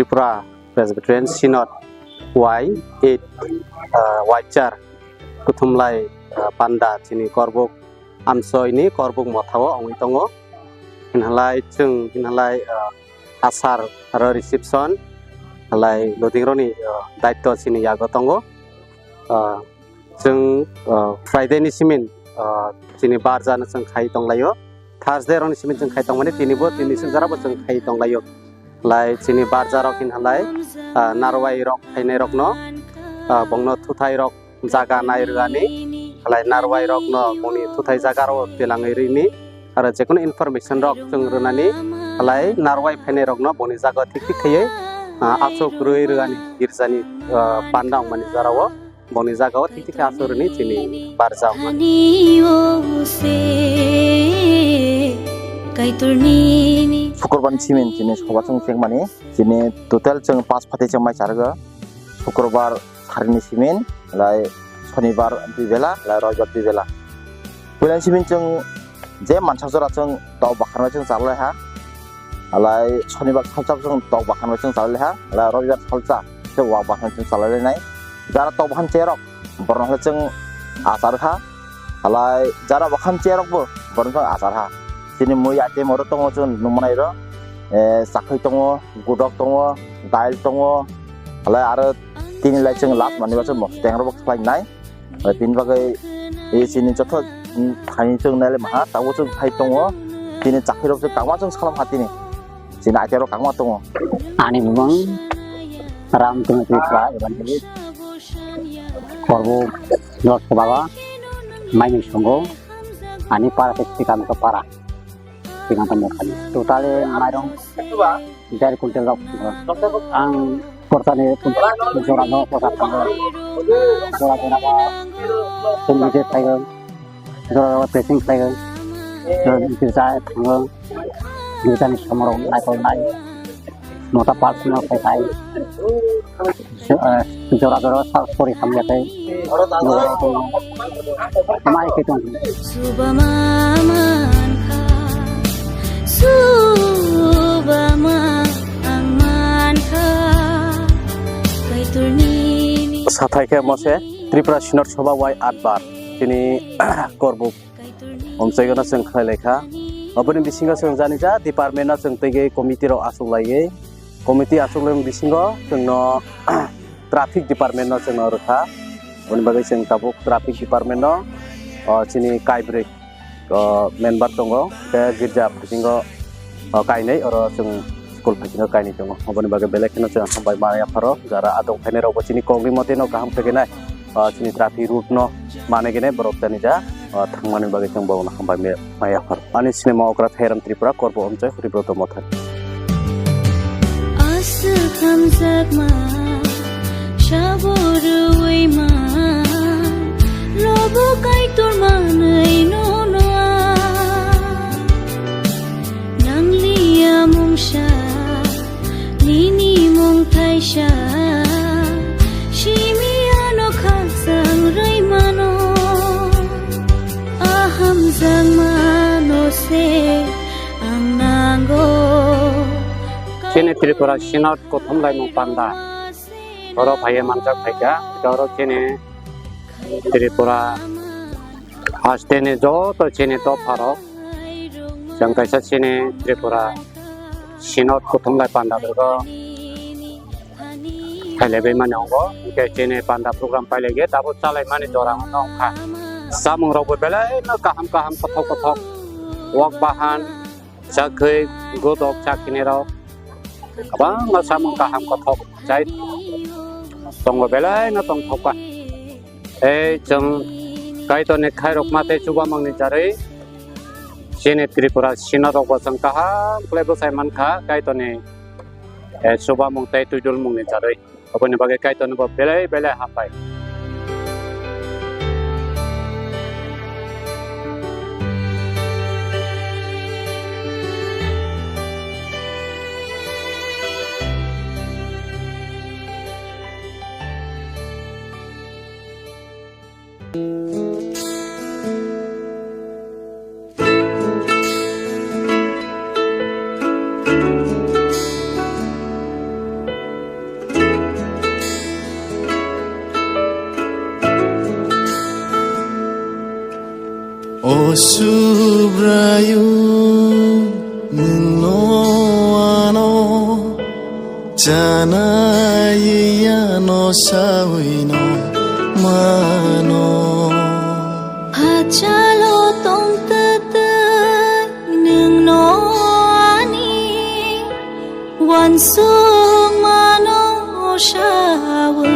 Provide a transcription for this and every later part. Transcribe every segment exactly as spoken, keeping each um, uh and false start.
Tripura Presbyterian Synod Y eight, ah, Y char Kuthumlai, ah, Panda chini Korbuk Amsoini Korbuk Mothao wngwi tongo. Hinhalai chwng hinhalai, ah, asar aro reception halai loading rokni, ah, daityo chini yago tongo. Ah, chwng, ah, Friday ni simin, ah, chini barjano chwng khai tonglaio. Thursday rokni simin chwng khai tongmani tinibo tini swijak rokbo chwng khai tonglaio. Lai chini barja rok hinhalai, ah, narwai rok phainai rokno, ah, bongno thuthai rok jaga nai rwani, halai narwai rokno bongni thuthai jaga rok telangwi rini, aro jekono information rok chwng rwnani, halai narwai phainai rokno bongni jaga thik thik khaiwi, ah, achuk rwi rwani girjani, ah, panda wngmani jora o. Bongni jaga o thik thik khe aswk rwni chini barjak. Ani o se Kaitorni ni. Sukurbar ni simin chini soba chwng chengmani chini total chwng pas phatwi chwng mai charwgo. Sukurbar sarini simin, lai Sonibar dui bela, lai Roibar dui bela. Puila simin chwng je mansa jora chwng tok bakhar bai chwng chalai ha. Alai Sonibar salsa chwng tok bakhar bai chwng chalai ha. Alai Roibar salsa se wak bakhar bai chwng chalai nai. Jara tok bahan cherok borno hale chwng achar ha. Alai jara bahan cherok bo borno chwng achar ha. Chini mui item oro tongo chwng nukmanai ro. Eh, chakhwi tongo, gudok tongo, dail tongo. Alai aro tini lai chwng last manwi ba chwng mosla tengrok bo khlai nai. Bai bini bagwi, eh, chini joto, mm, thani chwng naile maha, tabuk chwng thai tongo. Chini chakhirok chwng kangma chwng salam ha tini. Chini achairok kangma tongo. Ani bumung Ram Tumi Tripura, evangelist. Korbo Lord Baba, Maini Songo, ani para se Srikanto para. Srikanto Mokhani. Totally mairong Dari kuntel rok. Ang portani jora no porta thango. Jora jora ba pumije thago. Jora jora pressing thago. Jora jora thango. Jora ni samoro naikol nai. Mota parts no khai khai. Jora jora sal sori samya khai. Mai ke tong. Subama mankha, subama ang mankha, Kaitorni ni. Sathai khe mose Tripura Synod Sabha wai atbar chini korbuk omchaigano chwng khlai laikha. Oboni bisingo chwng jani ja department no chwng twi committee rok achuk laiwi, committee achuk lai bisingo chwngno traffic department no chwngno rwkha. Aboni bagwi chwng tabuk traffic department no, o, chini kaibrwi, o, member tongo, tei girja bisingo, o, kainwi, oro chwng school bisingo kainwi tongo. Aboni bagwi belai kheno chwng hambai ma yapharo, jara adong phainai rokbo chini kokni motino kaham khe khenai, o, chini traffic route no manwi khenai borok chani ja, o, thangmani bagwi chwng bono hambai ma yapharo. Ani sinima okra Thairam Tripura, korbo omchai Huribroto Mothani. Aswk hamjakma, sabo rwui ma, lobo Kaitor manwi nono ang. Nangliya mungsa, nini mung thaisa, simi ano khakchang rwi mano. Ahamjakma no se ang nango. Chini Tripura Synod Kuthum Laimung Panda. Oro phaiya manjak phaikha. Oro chini Tripura hasteni joto chini dopharok. Chwng kaisa chini Tripura Synod Kuthum Lai Panda bergo. Phailaibai mani ongo, hwnkhe chini panda program pailaikhe tabuk chalaimani jora wngkha. Chamung rokbo belai no kaham kaham kothok kothok, wak bahan, chakhwi, godok chakhini rok, kwbangma chamung kaham kothok chai tongo, belai no tongthokma. Tei chwng Kaitorni khairokma tei chubamungni jarwi chini Tripura Synod rokbo chwng kaham khlai bwsai mankha Kaitorni, eh, chubamung tei twidulmungni jarwi. Aboni bagwi Kaitornobo belai belai hambai. Subraiyung, nwng no ano chanai ano sawi no mano. Hachalo tong twtwi nwng no ani uansukmano sawi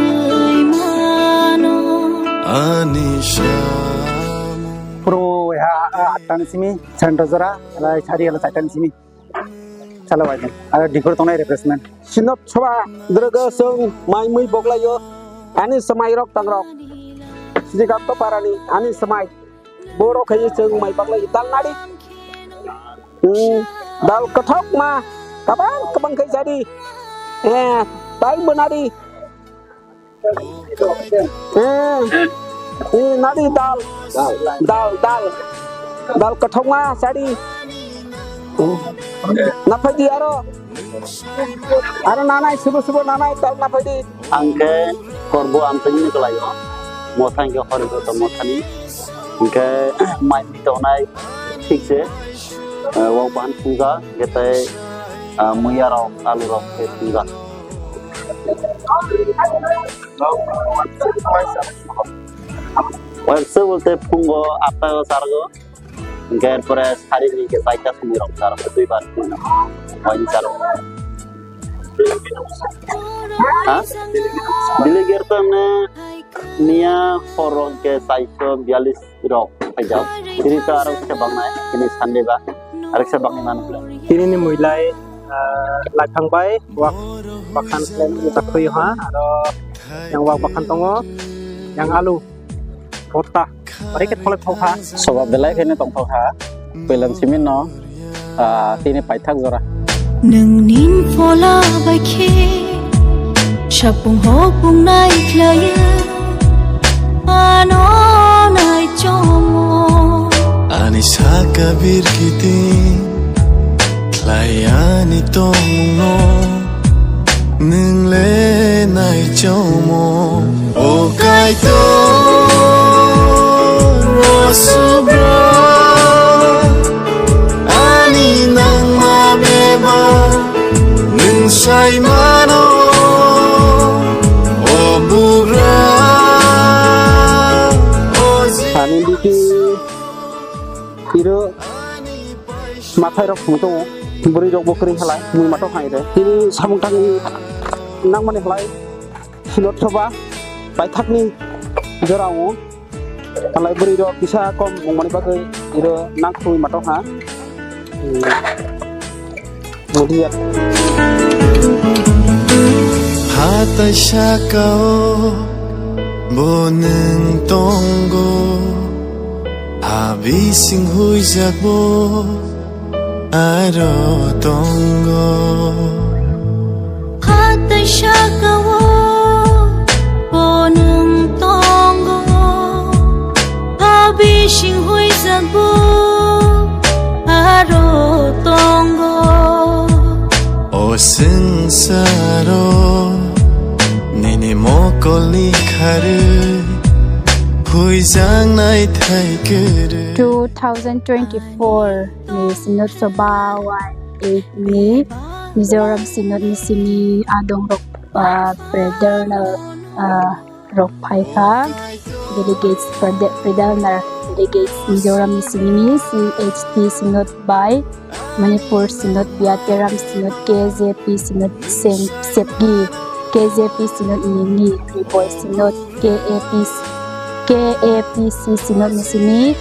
mano. Ani samung. Phuru ha, a, atta ni simi, sandra jora, ala sari ala chaita ni simi. Chala bai. Ala dikhor tongnai refreshment. Sinop soba, draga song, mai mui boglayo. Ani samai rok tangrok. Sijigap to parani, ani samai. Borok hai chwng mai baglai dal nadi. Hmm, dal kothok ma, kabang kabang khai jadi. Eh, dal bo nadi. Eh, eh, nadi dal. Dal, dal. Dal kothok ma sadi. Hmm. Naphai di aro. Aro nanai, subo subo nanai, tal na phaidi. Ang khe Korbo Amchaini ni kwlaio. Motha hwnkhe Horibrata Mothani. Hwnkhe mai mui tongnai thik se, eh, wak bahan phunukha, hwnkhe tei, ah, muiya rok, alu rok khe phunukha. Waisa bolte phungo atta o chargo. Hingke erpore sari ni hingke chaita simi rok sar, dui bar simi rok. Waini sar. Ha? Daily gear to emne miya hor rok hingke chaita biyalis rok paijak. Tini to aro kisa bangnai, tini Sunday ba. Aro kisa bangni mano. Tini ni muilai, ah, laithang bai, wak bakhan khlai, tak khuyo ha, aro yang wak bakhan tongo, yang alu. Bota, ore khe tholai thokha. Soba belai khe no tongthokha. Koilam simi no, ah, tini paithak jora. Nungni phola bai khe, sapung hopung nai khlaiyo, ano nai chomo. Ani saka birkiti, khlai ani tongmung no. Nwng le naichomo, o Kaitor, o Subra, ani nangma bebak nwng sai mano, o Bugra, o Ji- Ani biti iro. Mathai rok thung tongo, bwrwi rok bo kwrwi halai, mui matok hai re. Tini samung tangwi nangmani halai, silot soba, paithakni jora o, halai bwrwi rok kisa kom wngmani bagwi iro nangthungwi matok ha. Hmm. Mudiya. Hatai sakao bo nwng tongo, ha bising huijak bo. Aro tongo. Hatai sakao bo nwng tongo, ha bising huijak bo aro tongo. O swngsaro nini mokolni kharwi huijaknai thai kwrwi. Two thousand twenty-four ni Synod Sabha Y eight ni Mizoram Synod ni simi adong rok, ah, President, ah, rok phai kha, delegates, Prede-, President delegates Mizoram ni simi C H T Synod bai Manipur Synod, Biatiram Synod, K J P Synod Sem-, Sepgi, K J P Synod Nini, Tribal Synod, K A P C, K A P C Synod ni simi,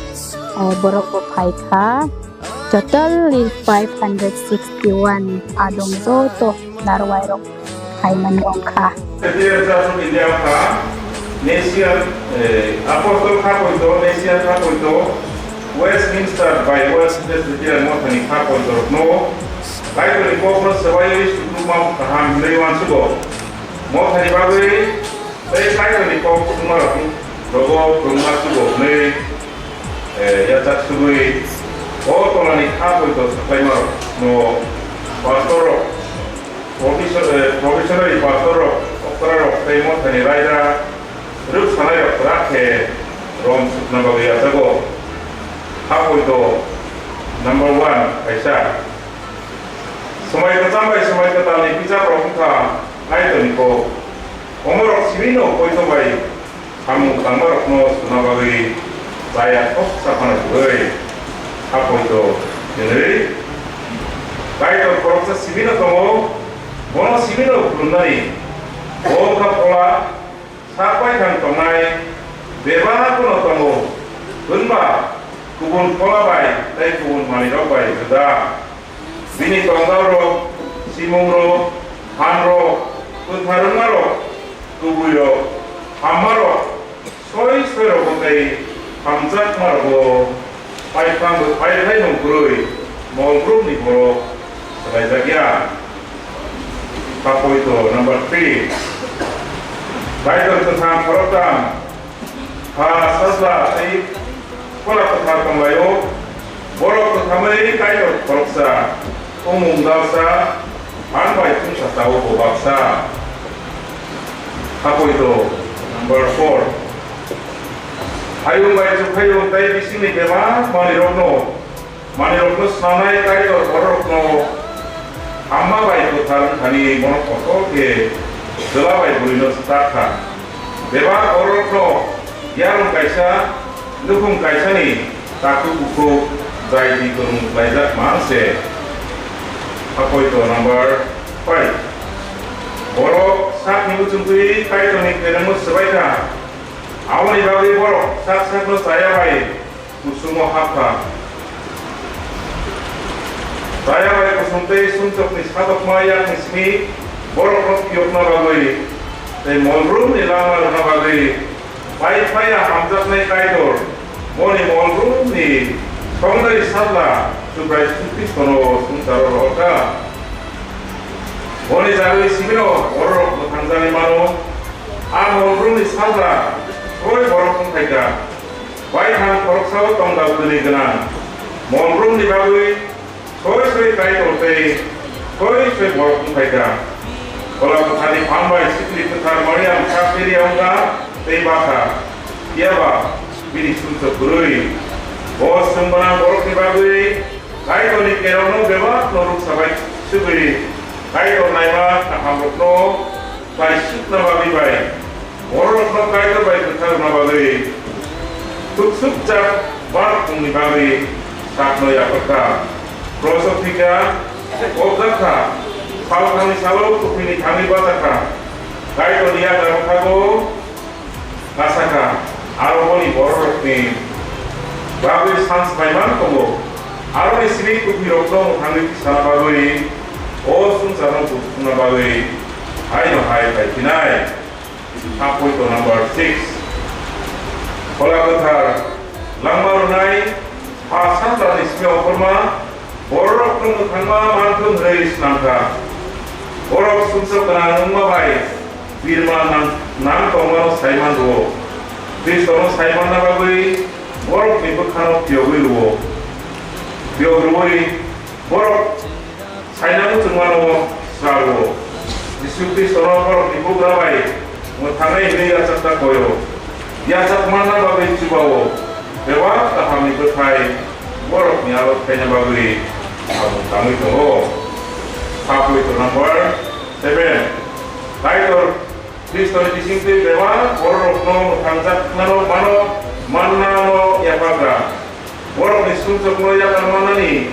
ah, borok bo phai kha. Totally five hundred sixty-one adong joto narwai rok khaimani wngkha. Presbyterian Church of India wngkha, Nation, eh, Apostle kha poito, Nation kha poito, Westminster bai Welsh Presbyterian mothani kha poito rokno Kaitorni kokno swbaiwi sukrubma kaham hinwi uansugo. Mothani bagwi tei Kaitorni kok sukrubma rok rogo kwrwngma sugo hwnwi eh, yachak sugwi o tolani kha poito sakhlaima rok no pastor rok, professor, eh, professional pastor rok, okra rok tei mothani raida rwk sanai rok kwrak khe rom sukna bagwi yachago. Hapoito number one kaisa. Swmai kwcham bai swmai kwtalni bijakrok wngkha Kaitorni kok. Omorok simi no poito bai samung tangmarokno suna bagwi chaya kok saphano kwrwi. Hapoito hwnwi Kaitor khoroksa simi no tongo, bono simi no khulumnani. Bo wngkha phola, sak baithang tongnai bebak bono tongo, hwnba kubun phola bai tei kubun manwirok bai juda. Bini tongdakrok, simungrok, phanrok, kwthar wngmarok, kubuirok, hammarok, soi soirogo tei hamjakmarogo paithang-, paithaimung kwrwi mol brumni borok swlaijak ya. Hapoito number three. Kaitor kwthang khoroktham, ha, sajla tei phola kwthar tonglaio. Borok kwthamwi Kaitor khoroksa, umung dalsa, phan bai chwngsasao bo baksa. Hapoito number four. Hayung bai chuphayung tei bisingni bebak manwirokno, manwirokno swnamnai Kaitor bororokno hamma bai kwthar wngthani bono kotor khe chwla bai bwrwino swchar kha. Bebak bororokno yarwng kaisa, nukhung kaisani takhuk bukhuk, jai twi kwrwng khlaijak mang se. Hapoito number five. Borok sakni muchungtwi Kaitorni khairokno swbai kha. Aboni bagwi borok sak sakno chaya bai kusumo hap kha. Chaya bai kusum tei sumsokni sadokma yakni simi borokno phiyokna bagwi tei mol brumni lama rwna bagwi pai phaiya hamjaknai Kaitor, boni mol brumni songdari sajla Subrai Jisu Khristono swngcharo rohor kha. Boni jagwi simino bororok mwthangjagwi mano. A mol brumni sajla soi borok wng phai kha. Baithang khoroksao tongda bwrwi gwnang. Mol brumni bagwi soi soi Kaitor tei soi soi borok wng phai kha. Phola kwtharni phan bai sikli kwthar Mariam sak teri wng kha tei bakha. Phiya ba bini sumsok kwrwi. Bo swng gwnang borokni bagwi Kaitorni kerongno bebakno ruksa bai sugwi Kaitor naima kahamrokno khlaisukna bagwi bai. Bororokno Kaitor bai kwtharna bagwi, thuksukjak barokni bagwi sakno yapharkha. Krosok thwikha, kobjakha, salthangni salo kuthwini thangwi bachakha. Kaitorni yakarno thago kasakha, aro boni bororokni bagwi sans bai man tongo. Aroni simi kuthwirokno mwthangwi tisana bagwi, o swngcharno buthumna bagwi haino hai phai phinai. Hapoito number six. Phola kwthar langma rwnai ha santrani simi ophorma bororokno mwthangma manthung hwnwi swnamkha. Borok sumsok gwnang wngma bai birma nang, nang tongmano saiman rwo. Khristono saimanna bagwi borokni bwkhano phiyogwi rwo. Phiyog rwui borok Saina muchungmano srago. Jisu Khristono borokni bugra bai mwthangnai hwnwi yachakna koyo. Yachak manna bagwi chubao. Bebak kahamni bwthai borokni aro phaina bagwi samung tangwi tongo. Hapoito number seven. Kaitor Khristoni bisingtwi bebak bororokno mwthangjaknano mano, mannano yapharkha. Borokni sumsokno yakar mannani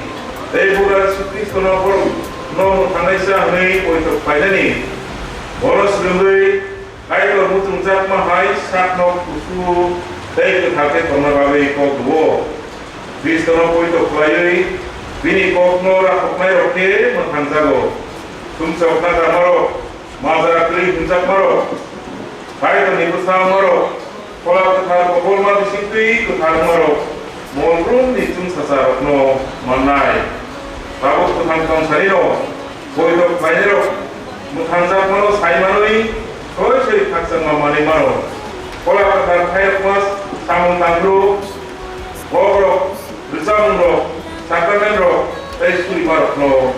tei Bugra Jisu Khristono borokno mwthangnaisa hwnwi poito khlainani. Bono swrwngwi Kaitor muchungjakma hai sakno kusu tei kwthar khe tongna bagwi kok rwo. Khristono poito khlaiwi bini kokno rakhoknairok khe mwthangjago. Sumsok nakarmarok, majra kwrwi hwnjakmarok, Kaitorni bwsa wngmarok, Phola Kwthar koborma bisingtwi kwthar wngmarok, mol brumni chwngsacharokno mannai. Tabuk kwthang tongsanino poito khlainairok mwthangjakmano sai manwi soi soi khakchangma manwi mano. Phola Kwthar khairokma samung tangphuru, bokrok, rwchapmungrok, sakramentrok tei surimarokno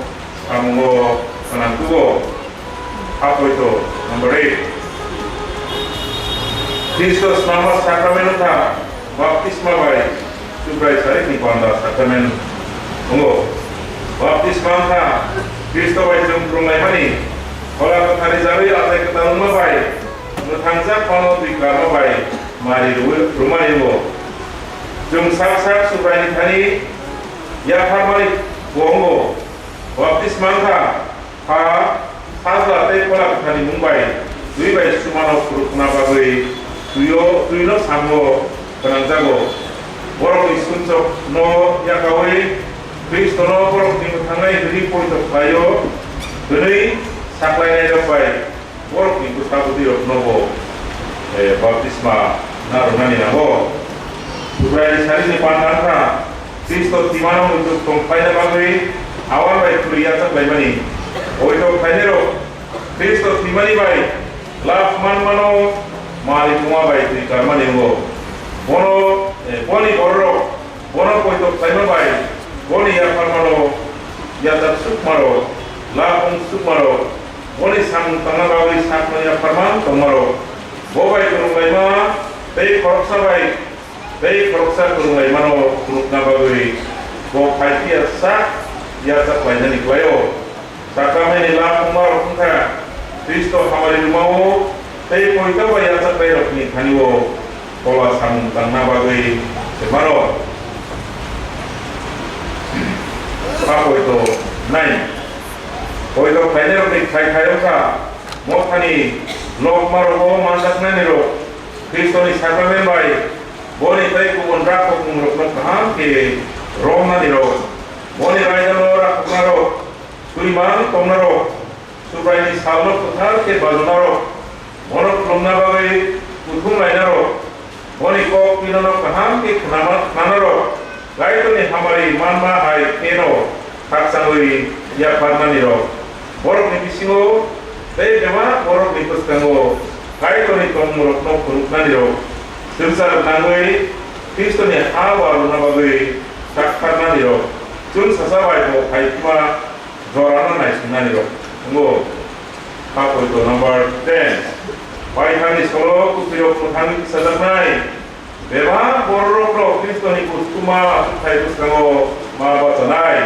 samungo gwnang tugo. Hapoito number eight. Khristo swnamma sakrament wngkha baptisma bai Subrai sarikni panda sakramen wngo. Baptisma wngkha Khristo bai chwng phrwnglaimani, Phola Kwtharni jarwi achai kwtal wngma bai, mwthangjak phano twi karma bai mari rwui rwmani wngo. Chwng sak sak Subraini thani yapharmani bo wngo. Baptisma wngkha Pha, Sajla tei Phola Kwtharni mung bai twi bai sumano phurukna bagwi twio, twino samungo gwnangjago. Borokni sumsokno yakaui Khristono borokni mwthangnai hwnwi poito khlaio hwnwi saklainairok bai borokni bwsa bwtwirokno bo, eh, baptisma narwknani nango. Subraini sarikni panda wngkha Khristo thwimano muitu tong khlaina bagwi auan bai kwrwi yachak laimani. Poito khlainairok Khristo thwimani bai lab manmano mari tongma bai twi karmani wngo. Bono, eh, boni bororok bono poito khlaima bai boni yapharmano yachak sukmarok, lab wng sukmarok, boni samung tangna bagwi sakno yapharma tongmarok. Bo bai kwrwnglaima tei khoroksa bai tei khoroksa kwrwnglaimano phunukna bagwi bo phai phiya sak yachak lainani klai-o. Sakrameni lab wngmarok wngkha Khristo hamari rwmao tei poito bai yachaklairokni thanio Phola samung tangna bagwi se mano. Kha poito nai. Poito khlainairokni khai khai wngkha mothani lokmarogo manjaknainirok, Khristoni sakramen bai boni tei kubun rakhokmungrokno kaham khe romnanirok, boni raidano rakhoknarok, swimang tongnarok, Subraini salno kwthar khe bajunarok, bono khulumna bagwi kuthum lainarok, boni kok twinono kaham khe khnama-, khnanarok, Kaitorni hamari manma hai kheno khakchangwi yapharnanirok, borokni bisingo tei bebak borokni bwskango Kaitorni tongmungrokno phunuknanirok, swngchar nangwi Khristoni ha uarokna bagwi saktharnanirok, chwng sacha bai bo phaima jorano naisingnanirok wngo. Kha poito number ten. Paitharni solo kwthwirok mwthangwi tisajaknai. Bebak bororokno Khristoni buskuma achukthai bwskango ma bachanai.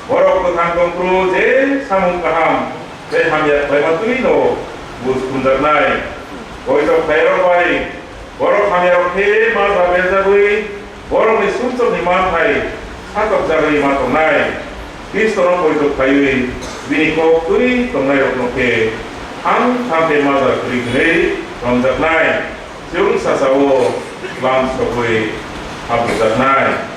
Borok kwthang tongphuru je samung kaham tei hamya khlaima twino buj phunjaknai. Poito khlairok bai borok hamyarok khe ma ja berjagwi borokni sumsokni manthai satokjagwi ma tongnai. Khristono poito khlaiwi bini kok twi tongnairokno khe thang thang khe ma ja kwrwi hwnwi romjaknai. Chwng sachao lam sogwi habjaknai.